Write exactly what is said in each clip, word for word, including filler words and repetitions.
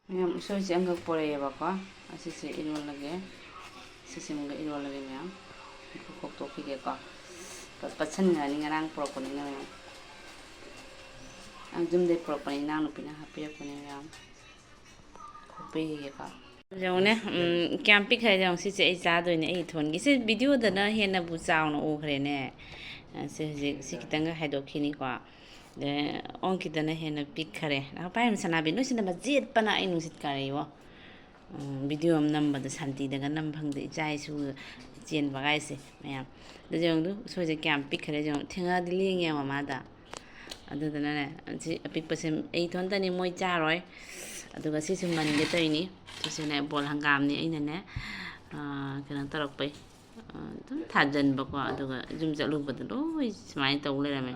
ꯃꯌꯥꯝ, ꯎꯁꯣꯏꯁꯦ ꯑꯃꯈꯛ ꯄꯣꯔꯛꯑꯦꯕꯀꯣ꯫ ꯑꯁꯤꯁꯦ ꯏꯔꯣꯜꯂꯒꯦ꯫ ꯁꯤꯁꯤꯃꯒ ꯏꯔꯣꯜꯂꯒꯦ ꯃꯌꯥꯝ꯫ ꯈꯣꯛꯇꯣꯛꯈꯤꯒꯦꯀꯣ꯫ ꯄꯠ-, ꯄꯠꯁꯟꯈ꯭ꯔꯅꯤ, ꯉꯔꯥꯡ ꯄꯨꯔꯛꯄꯅꯤꯅ ꯃꯌꯥꯝ꯫ ꯑ, ꯌꯨꯝꯗꯩ ꯄꯨꯔꯛꯄꯅꯤ, ꯏꯅꯥꯎꯅꯨꯄꯤꯅ ꯍꯥꯞꯄꯤꯔꯛꯄꯅꯦ ꯃꯌꯥꯝ꯫ ꯈꯣꯛꯄꯤꯈꯤꯒꯦꯀꯣ꯫ ꯌꯦꯡꯉꯨꯅꯦ, ꯎꯝ, ꯀꯌꯥꯝ ꯄꯤꯛꯈ꯭ꯔꯦ ꯌꯦꯡꯉꯨ꯫ ꯁꯤꯁꯦ ꯑꯩ ꯆꯥꯗꯣꯏꯅꯦ, ꯑꯩ ꯏꯊꯣꯟꯒꯤ꯫ ꯁꯤ ꯚꯤꯗꯤꯑꯣꯗꯅ ꯍꯦꯟꯅꯕꯨ ꯆꯥꯎꯅ ꯎꯈ꯭ꯔꯦꯅꯦ꯫ ꯑ, ꯁꯤ ꯍꯧꯖꯤꯛ, ꯁꯤ ꯈꯤꯇꯪꯒ ꯍꯥꯏꯗꯣꯛꯈꯤꯅꯤꯀꯣ꯫ ꯑꯗꯩ ꯑꯣꯟꯈꯤꯗꯅ ꯍꯦꯟꯅ ꯄꯤꯛꯈꯔꯦ꯫ ꯄꯥꯏꯔꯤꯕ ꯁꯅꯥꯕꯤ, ꯅꯣꯏꯁꯤꯅ ꯃꯆꯦꯠꯄꯅ ꯑꯩ ꯅꯨꯡꯁꯤꯠ ꯀꯥꯔꯛꯏꯕꯣ꯫ ꯎꯝ, ꯚꯤꯗꯤꯑꯣ ꯑꯃ ꯅꯝꯕꯗ ꯁꯥꯟꯇꯤꯗꯒ ꯅꯝ ꯐꯪꯗꯦ, ꯏꯆꯥ ꯏꯁꯨ ꯆꯦꯟꯕ ꯀꯥꯏꯁꯦ ꯃꯌꯥꯝ꯫ ꯑꯗꯨ ꯌꯦꯡꯉꯨ, ꯎꯁꯣꯏꯁꯦ ꯀꯌꯥꯝ ꯄꯤꯛꯈꯔꯦ ꯌꯦꯡꯉꯨ, ꯊꯦꯡꯉꯛꯑꯗꯤ ꯂꯦꯡꯉꯦꯕ ꯃꯥꯗ꯫ ꯑꯗꯨꯗꯨꯅꯅꯦ, ꯁꯤ ꯑꯄꯤꯛꯄꯁꯦ ꯑꯩ ꯏꯊꯣꯟꯇꯅꯤ, ꯃꯣꯏ ꯆꯥꯔꯣꯏ꯫ ꯑꯗꯨꯒ ꯁꯤꯁꯨ ꯃꯟꯒꯦ ꯇꯧꯔꯤꯅꯤ꯫ ꯁꯤꯁꯨꯅꯦ, ꯕꯣꯜ ꯍꯪꯒꯥꯝꯅꯤ, ꯑꯩꯅꯅꯦ, ꯑꯥ, ꯀꯩꯅꯣ ꯇꯧꯔꯛꯄꯩ, ꯑꯗꯨꯝ ꯊꯥꯖꯤꯟꯕꯀꯣ, ꯑꯗꯨꯒ ꯌꯨꯝ ꯆꯠꯂꯨꯕꯗ ꯂꯣꯏ ꯁꯨꯃꯥꯏꯅ ꯇꯧ ꯂꯩꯔꯝꯃꯦ꯫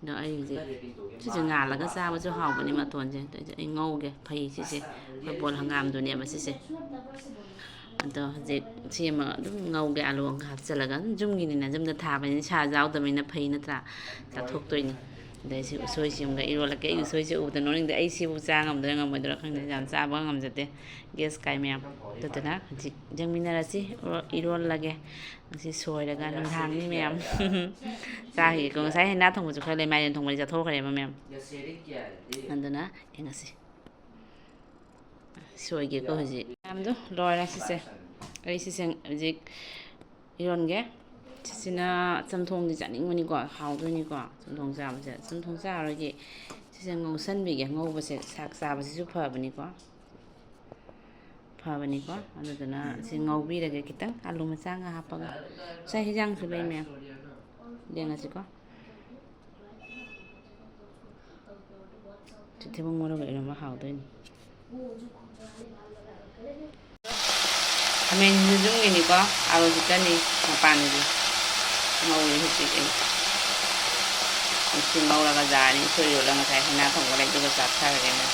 ꯑꯗꯣ ꯑꯩ ꯍꯧꯖꯤꯛ ꯁꯤꯁꯦ ꯉꯥꯜꯂꯒ ꯆꯥꯕꯁꯨ ꯍꯥꯎꯕꯅꯤ ꯃꯇꯣꯟꯁꯦ꯫ ꯑꯗꯨ ꯑꯩ ꯉꯧꯒꯦ ꯐꯩ ꯁꯤꯁꯦ, ꯑꯩꯈꯣꯏ ꯕꯣꯜ ꯍꯪꯒꯥꯝꯗꯨꯅꯦꯕ ꯁꯤꯁꯦ꯫ ꯑꯗꯣ ꯍꯧꯖꯤꯛ ꯁꯤ ꯑꯃ ꯑꯗꯨꯝ ꯉꯧꯒꯦ, ꯑꯥꯂꯨ ꯑꯃꯒ ꯍꯥꯞꯆꯤꯜꯂꯒ꯫ ꯑꯗꯨꯝ ꯌꯨꯝꯒꯤꯅꯤꯅ, ꯌꯨꯝꯗ ꯊꯥꯕꯅꯤꯅ ꯁꯥ ꯌꯥꯎꯗꯕꯅꯤꯅ ꯐꯩ ꯅꯠꯇ꯭ꯔꯥ? ꯆꯥꯊꯣꯛꯇꯣꯏꯅꯤ꯫ ꯑꯗꯩ ꯁꯤ ꯎꯁꯣꯏꯁꯤ ꯑꯃꯒ ꯏꯔꯣꯜꯂꯛꯀꯦ꯫ ꯑꯩ ꯎꯁꯣꯏꯁꯦ ꯎꯕꯗ ꯅꯣꯛꯅꯤꯡꯗꯦ꯫ ꯑꯩ ꯁꯤꯕꯨ ꯆꯥ ꯉꯝꯗꯣꯏꯔꯥ ꯉꯝꯃꯣꯏꯗꯣꯏꯔꯥ ꯈꯪꯗꯦ, ꯌꯥꯝ ꯆꯥꯕ ꯉꯝꯖꯗꯦ꯫ ꯒ꯭ꯌꯥꯁ ꯀꯥꯏ ꯃꯌꯥꯝ꯫ ꯑꯗꯨꯗꯨꯅ ꯍꯧꯖꯤꯛ ꯌꯦꯡꯃꯤꯟꯅꯔꯁꯤ꯫ ꯏꯔꯣ-, ꯏꯔꯣꯜꯂꯒꯦ꯫ ꯉꯁꯤ ꯁꯣꯏꯔꯒ ꯅꯨꯡꯗꯥꯡꯅꯤ ꯃꯌꯥꯝ꯫ ꯆꯥꯈꯤꯒꯦꯀꯣ꯫ ꯉꯁꯥꯏ ꯍꯩꯅꯥ ꯊꯣꯡꯕꯁꯨ ꯈꯔ ꯂꯩ, ꯃꯥꯏꯔꯦꯟ ꯊꯣꯡꯕꯗꯤ ꯆꯥꯊꯣꯛꯈ꯭ꯔꯦꯕ ꯃꯌꯥꯝ꯫ ꯑꯗꯨꯅ ꯌꯦꯡꯉꯁꯤ꯫ ꯁꯣꯏꯒꯦꯀꯣ ꯍꯧꯖꯤꯛ꯫ ꯃꯌꯥꯝꯗꯣ ꯂꯣꯏꯔꯦ ꯁꯤꯁꯦ꯫ ꯑꯩ ꯁꯤꯁꯦ ꯍꯧꯖꯤꯛ ꯏꯔꯣꯟꯒꯦ꯫ ꯁꯤꯁꯤꯅ ꯆꯝꯊꯣꯡꯗꯤ ꯆꯥꯅꯤꯡꯕꯅꯤꯀꯣ, ꯍꯥꯎꯗꯣꯏꯅꯤꯀꯣ ꯆꯝꯊꯣꯡ ꯆꯥꯕꯁꯦ꯫ ꯆꯝꯊꯣꯡ ꯆꯥꯔꯣꯏꯒꯦ꯫ ꯁꯤꯁꯦ ꯉꯧꯁꯟꯕꯤꯒꯦ꯫ ꯉꯧꯕꯁꯦ ꯁꯥꯛ ꯆꯥꯕꯁꯤꯁꯨ ꯐꯕꯅꯤꯀꯣ꯫ ꯐꯕꯅꯤꯀꯣ꯫ ꯑꯗꯨꯗꯨꯅ ꯁꯤ ꯉꯧꯕꯤꯔꯒꯦ ꯈꯤꯇꯪ꯫ ꯑꯥꯂꯨ ꯃꯆꯥ ꯉꯥ ꯍꯥꯞꯄꯒ꯫ ꯉꯁꯥꯏ ꯍꯤꯟꯖꯥꯡꯁꯨ ꯂꯩ ꯃꯌꯥꯝ꯫ ꯌꯦꯡꯉꯁꯤꯀꯣ꯫ ꯁꯤ ꯊꯩꯕꯣꯡ ꯃꯔꯨꯒ ꯏꯔꯣꯝꯕ ꯍꯥꯎꯗꯣꯏꯅꯤ꯫ ꯈꯥꯃꯦꯟꯁꯤꯁꯨ ꯌꯨꯝꯒꯤꯅꯤꯀꯣ, ꯑꯥꯂꯨ ꯈꯤꯇꯅꯤ ꯃꯄꯥꯟꯒꯤ꯫ ꯉꯧꯔꯤ ꯍꯧꯖꯤꯛ ꯑꯩ꯫ ꯁꯤ ꯉꯧꯔꯒ ꯌꯥꯔꯅꯤ꯫ ꯎꯁꯣꯏ ꯏꯔꯣꯜꯂꯒ ꯉꯁꯥꯏ ꯍꯩꯅꯥ ꯊꯣꯡꯕ ꯂꯩꯕꯗꯨꯒ ꯆꯥꯊꯔꯒꯦ ꯃꯌꯥꯝ꯫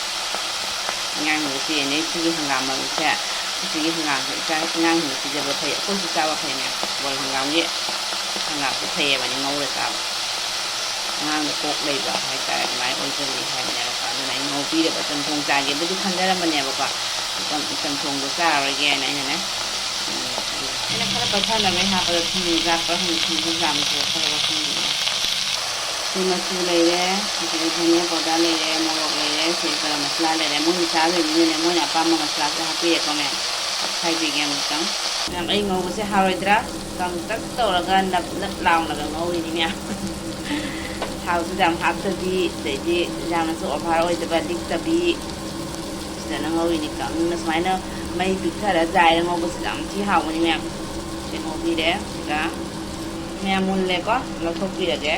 ꯑꯉꯥꯡꯁꯤꯡꯗ ꯄꯤꯔꯅꯤ꯫ ꯁꯤꯒꯤ ꯍꯪꯒꯥꯝ ꯃꯔꯨꯁꯦ, ꯁꯤꯒꯤ ꯍꯪꯒꯥꯝꯁꯦ ꯏꯆꯥ-, ꯑꯉꯥꯡꯁꯤꯡꯗ ꯄꯤꯖꯕ ꯐꯩ, ꯑꯩꯈꯣꯏꯁꯨ ꯆꯥꯕ ꯐꯩ ꯃꯌꯥꯝ꯫ ꯕꯣꯜ ꯍꯪꯒꯥꯝꯒꯤ ꯍꯪꯒꯥꯝꯁꯦ ꯐꯩꯌꯦꯕꯅꯤ ꯉꯧꯔ ꯆꯥꯕ꯫ ꯑꯉꯥꯡꯗ ꯀꯣꯛ ꯂꯩꯕ ꯍꯥꯏꯇꯥꯔꯦ, ꯑꯗꯨꯃꯥꯏꯅ ꯑꯣꯏꯒꯜꯂꯤ ꯍꯥꯏꯕꯅꯦꯕꯀꯣ꯫ ꯑꯗꯨꯅ ꯑꯩ ꯄꯤꯔꯦꯕ꯫ ꯆꯝꯊꯣꯡ ꯆꯥꯒꯦꯕꯨꯗꯤ ꯈꯟꯖꯔꯝꯕꯅꯦꯕꯀꯣ, ꯆꯝ-, ꯆꯝꯊꯣꯡꯗꯣ ꯆꯥꯔꯔꯣꯏꯒꯦꯅ ꯑꯩꯅꯅꯦ, ꯎꯝ, ꯑꯩꯅ ꯈꯔ ꯄꯠꯊꯅꯕ ꯍꯥꯞꯄꯗ ꯊꯨꯝ ꯌꯥꯛꯄ꯭ꯔꯥ ꯈꯪꯗꯦ, ꯊꯨꯝꯁꯨ ꯌꯥꯝꯗ꯭ꯔꯦ, ꯈꯔ ꯈꯪꯗꯦ꯫ ꯁꯤ ꯃꯆꯨ ꯂꯩꯔꯦ, ꯑꯗꯒꯤ ꯙꯅꯤꯌꯥ powder ꯂꯩꯔꯦ, ꯃꯣꯔꯣꯛ ꯂꯩꯔꯦ, ꯁꯤ ꯒꯔꯝ ꯃꯁꯥꯂꯥ ꯂꯩꯔꯦ꯫ ꯃꯣꯏꯅ ꯆꯥꯗꯣꯏꯅꯤꯅꯅꯦ, ꯃꯣꯏꯅ ꯑꯄꯥꯝꯕ ꯃꯁꯥꯂꯥꯁꯦ ꯍꯥꯞꯄꯤꯔꯦꯀꯣ ꯃꯌꯥꯝ꯫ ꯍꯥꯏꯕꯤꯒꯦ ꯑꯃꯨꯛꯇꯪ꯫ ꯃꯌꯥꯝ, ꯑꯩ ꯉꯧꯕꯁꯦ ꯍꯥꯎꯔꯣꯏꯗ꯭ꯔꯥ? ꯀꯪꯇꯛ ꯇꯧꯔꯒ ꯅꯞ ꯅꯞ ꯂꯥꯎꯅꯒ ꯉꯧꯔꯤꯅꯤ ꯃꯌꯥꯝ꯫ ꯊꯥꯎꯁꯨ ꯌꯥꯝ ꯍꯥꯞꯇꯕꯤ, ꯑꯗꯩꯗꯤ ꯌꯥꯝꯅꯁꯨ over ꯑꯣꯏꯗꯕ, ꯂꯤꯛꯇꯕꯤ꯫ ꯐꯖꯅ ꯉꯧꯔꯤꯅꯤ ꯀꯪꯅ ꯁꯨꯃꯥꯏꯅ ꯃꯩ ꯄꯤꯛꯊꯔ ꯖꯥꯏꯔ ꯉꯧꯕꯁꯤꯗ ꯌꯥꯝ ꯊꯤ ꯍꯥꯎꯕꯅꯤ ꯃꯌꯥꯝ꯫ ꯁꯤ ꯉꯧꯕꯤꯔꯦ꯫ ꯁꯤꯒ ꯃꯌꯥꯝ ꯃꯨꯜꯂꯦꯀꯣ, ꯂꯧꯊꯣꯛꯄꯤꯔꯒꯦ꯫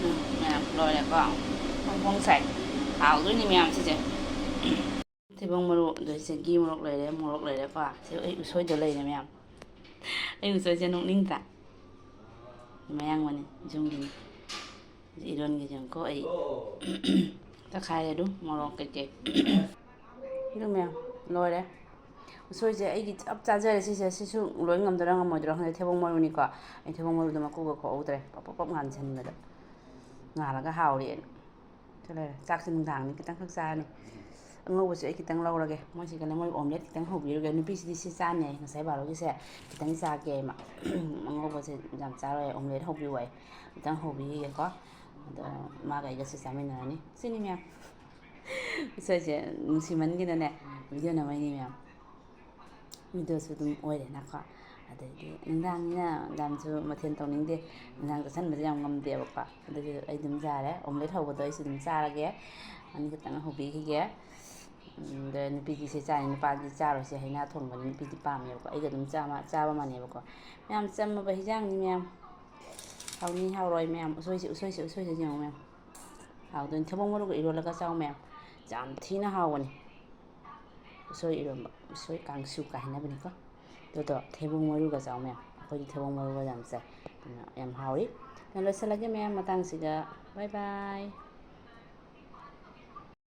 ꯎꯝ, ꯃꯌꯥꯝ ꯂꯣꯏꯔꯦꯀꯣ꯫ ꯐꯣꯡ ꯐꯣꯡ ꯁꯥꯏ꯫ ꯍꯥꯎꯗꯣꯏꯅꯤ ꯃꯌꯥꯝ ꯁꯤꯁꯦ꯫ ꯊꯩꯕꯣꯡ ꯃꯔꯨ, ꯑꯗꯩ ꯆꯦꯡꯀꯤ ꯃꯣꯔꯣꯛ ꯂꯩꯔꯦ, ꯃꯣꯔꯣꯛ ꯂꯩꯔꯦꯀꯣ꯫ ꯁꯤ ꯑꯩ ꯎꯁꯣꯏꯗꯣ ꯂꯩꯔꯦ ꯃꯌꯥꯝ꯫ ꯑꯩ ꯎꯁꯣꯏꯁꯦ ꯅꯣꯛꯅꯤꯡꯗ꯭ꯔꯥ? ꯃꯌꯥꯡ ꯃꯅꯤ, ꯌꯨꯝꯒꯤꯅꯤ꯫ ꯏꯔꯣꯟꯒꯦ ꯌꯦꯡꯉꯨꯀꯣ ꯑꯩ꯫ ꯇꯛꯈꯥꯏꯔꯦ ꯑꯗꯨ, ꯃꯣꯔꯣꯛ ꯀꯩꯀꯩ꯫ ꯑꯗꯨ ꯃꯌꯥꯝ ꯂꯣꯏꯔꯦ꯫ ꯎꯁꯣꯏꯁꯦ ꯑꯩꯒꯤ ꯆꯞ ꯆꯥꯖꯔꯦ ꯁꯤꯁꯦ꯫ ꯁꯤꯁꯨ ꯂꯣꯏ ꯉꯝꯗꯣꯏꯔꯥ ꯉꯝꯃꯣꯏꯗꯣꯏꯔꯥ ꯈꯪꯗꯦ꯫ ꯊꯩꯕꯣꯡ ꯃꯔꯨꯅꯤꯀꯣ꯫ ꯑꯩ ꯊꯩꯕꯣꯡ ꯃꯔꯨꯗꯣ ꯃꯀꯨꯒ ꯈꯣꯛꯍꯧꯗ꯭ꯔꯦ꯫ ꯄꯞ ꯄꯞ ꯄꯞ ꯉꯥꯟꯁꯤꯟꯕꯗ꯫ ꯉꯥꯜꯂꯒ ꯍꯥꯎꯔꯦꯅ꯫ ꯁꯤ ꯂꯩꯔꯦ꯫ ꯆꯥꯛꯁꯦ ꯅꯨꯡꯗꯥꯡꯅꯤ ꯈꯤꯇꯪꯈꯛ ꯆꯥꯔꯅꯤ꯫ ꯑꯉꯧꯕꯁꯦ ꯑꯩ ꯈꯤꯇꯪ ꯂꯧꯔꯒꯦ꯫ ꯃꯣꯏꯁꯤꯒꯅꯦ ꯃꯣꯏ omelette ꯈꯤꯇꯪ ꯍꯧꯕꯤꯔꯒꯦ꯫ ꯅꯨꯄꯤꯁꯤꯗꯤ ꯁꯤ ꯆꯥꯅꯤ ꯍꯥꯏ꯫ ꯉꯁꯥꯏ ꯕꯥꯔꯣꯒꯤꯁꯦ ꯈꯤꯇꯪ ꯆꯥꯒꯦ ꯃꯥ꯫ ꯑꯉꯧꯕꯁꯦ ꯌꯥꯝ ꯆꯥꯔꯣꯏ꯫ Omelette ꯍꯧꯕꯤꯌꯨ ꯍꯥꯏ꯫ ꯈꯤꯇꯪ ꯍꯧꯕꯤꯈꯤꯒꯦꯀꯣ꯫ ꯑꯗꯣ ꯃꯥꯒ ꯑꯩꯒꯁꯨ ꯆꯥꯃꯤꯟꯅꯔꯅꯤ꯫ ꯁꯤꯅꯤ ꯃꯌꯥꯝ꯫ ꯎꯁꯣꯏꯁꯦ ꯅꯨꯡꯁꯤꯃꯟꯒꯤꯗꯅꯦ video ꯅꯝꯃꯛꯏꯅꯤ ꯃꯌꯥꯝ꯫ Videoꯁꯨ ꯑꯗꯨꯝ ꯑꯣꯏꯔꯦꯅꯀꯣ꯫ ꯑꯗꯩꯗꯤ ꯅꯨꯡꯗꯥꯡꯅꯤꯅ ꯌꯥꯝꯁꯨ ꯃꯊꯦꯜ ꯇꯧꯅꯤꯡꯗꯦ꯫ ꯅꯨꯡꯗꯥꯡ ꯆꯥꯁꯟꯕꯁꯦ ꯌꯥꯝ ꯉꯝꯗꯦꯕꯀꯣ꯫ ꯑꯗꯨꯁꯨ ꯑꯩ ꯑꯗꯨꯝ ꯌꯥꯔꯦ꯫ Omelette ꯍꯧꯕꯗꯣ ꯑꯩꯁꯨ ꯑꯗꯨꯝ ꯆꯥꯔꯒꯦ꯫ ꯑꯅꯤ ꯈꯛꯇꯪ ꯍꯧꯕꯤꯈꯤꯒꯦ꯫ ꯎꯝ, ꯑꯗ ꯅꯨꯄꯤꯗꯤ ꯁꯤ ꯆꯥꯅꯤ, ꯅꯨꯄꯥꯗꯤ ꯆꯥꯔꯣꯏ꯫ ꯁꯤ ꯍꯩꯅꯥ ꯊꯣꯡꯕꯅꯤ, ꯅꯨꯄꯤꯗꯤ ꯄꯥꯝꯃꯦꯕꯀꯣ꯫ ꯑꯩꯒ ꯑꯗꯨꯝ ꯆꯥꯕ, ꯆꯥꯕ ꯃꯥꯟꯅꯩꯕꯀꯣ꯫ ꯃꯌꯥꯝ ꯆꯝꯃꯕ ꯍꯤꯟꯖꯥꯡꯅꯤ ꯃꯌꯥꯝ꯫ ꯍꯥꯎꯅꯤ ꯍꯥꯎꯔꯣꯏ ꯃꯌꯥꯝ꯫ ꯎꯁꯣꯏꯁꯦ, ꯎꯁꯣꯏꯁꯦ, ꯎꯁꯣꯏꯁꯦ ꯌꯦꯡꯉꯨ ꯃꯌꯥꯝ꯫ ꯍꯥꯎꯗꯣꯏꯅꯤ꯫ ꯊꯩꯕꯣꯡ ꯃꯔꯨꯒ ꯏꯔꯣꯜꯂꯒ ꯆꯥꯎ ꯃꯌꯥꯝ꯫ ꯌꯥꯝ ꯊꯤꯅ ꯍꯥꯎꯕꯅꯤ꯫ ꯎꯁꯣꯏ ꯏꯔꯣꯟꯕ, ꯎꯁꯣꯏ ꯀꯥꯡꯁꯨ ꯀꯥꯏ ꯍꯥꯏꯅꯕꯅꯤꯀꯣ꯫ ꯑꯗꯨꯗꯣ ꯊꯩꯕꯣꯡ ꯃꯔꯨꯒ ꯆꯥꯎ ꯃꯌꯥꯝ꯫ ꯑꯩꯈꯣꯏꯗꯤ ꯊꯩꯕꯣꯡ ꯃꯔꯨꯒ ꯌꯥꯝ ꯆꯥꯏ꯫ ꯑꯗꯨꯅ ꯌꯥꯝ ꯍꯥꯎꯔꯤ꯫ ꯌꯥꯝ ꯂꯣꯏꯁꯤꯜꯂꯒꯦ ꯃꯌꯥꯝ ꯃꯇꯥꯡꯁꯤꯗ꯫ Bye bye꯫